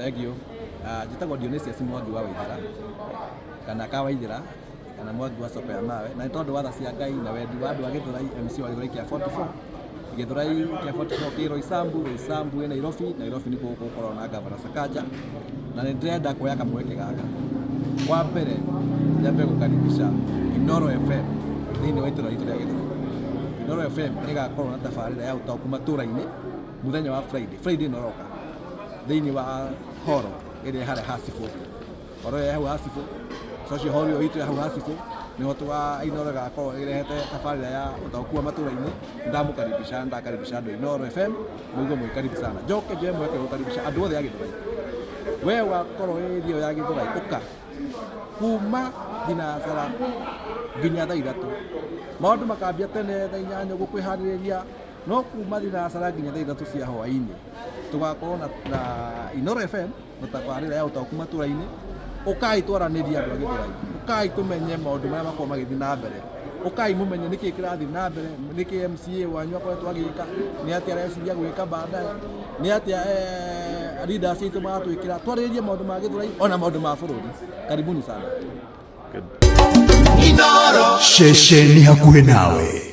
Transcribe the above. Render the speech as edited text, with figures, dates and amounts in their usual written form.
Thank you. Njĩtagwo Dionysius Mwangi wa Waithera kana ka Waithera kana Mwangi wa soko ya mawe, na nĩ tondũ wa tha cia Ngai na wendi wa andũ a Gĩthũrai, MC wa Gĩthũrai kĩa 44, Gĩthũrai kĩa 44 kĩ Roysambu, Roysambu ĩ Nairobi, Nairobi nĩkuo gũkorwo na Gavana Sakaja, na nĩ ndĩrenda kuoya kamweke gaka wa mbere nyambe gũkaribisha Inooro FM thĩinĩ wa itũra ritũ rĩa Gĩthũrai. Inooro FM nĩ ĩgakorwo na tabarĩra ya ũtaũku matũra-inĩ mũthenya wa Friday, Friday ĩno ĩroka, thĩinĩ wa horo ĩrĩa harĩa ha cibũ, horo ĩrĩa hau ha cibũ, social hall ĩyo itũ ya hau ha cibũ, nĩho tũga Inooro ĩgakorwo ĩrehete tabarĩra ya ũtaũku wa matũra-inĩ. Ndamũkaribisha, ndakaribisha andũ a Inooro FM, mũigue mwĩ karibu sana. Njoke njoe mweke gũkaribisha andũ othe a Gĩthũrai. We wakorwo wĩ area ĩyo ya Gĩthũrai, ũka kuma thinacara nginya thaa 3. Maũndũ makambia tene thaa 8 ũguo kwĩharĩrĩria, no kuma thinacara nginya thaa 3 cia hwaĩ-inĩ tũgakorwo na Inooro FM na tabarĩra ya ũtaũku matũra-inĩ. Ũkai twaranĩrie andũ a Gĩthũrai, ũkai tũmenye maũndũ marĩa makoragwo magĩthiĩ na mbere, ũkai mũmenye nĩkĩ kĩrathiĩ na mbere, nĩkĩ MCA wanyu akoretwo agĩka, nĩ atĩa areciria gwĩka baadaye, nĩ atĩa leaders aitũ maratwĩkĩra, twarĩrĩrie maũndũ ma Gĩthũrai ona maũndũ ma bũrũri. Karibuni sana. Ceceni hakuhĩ nawe.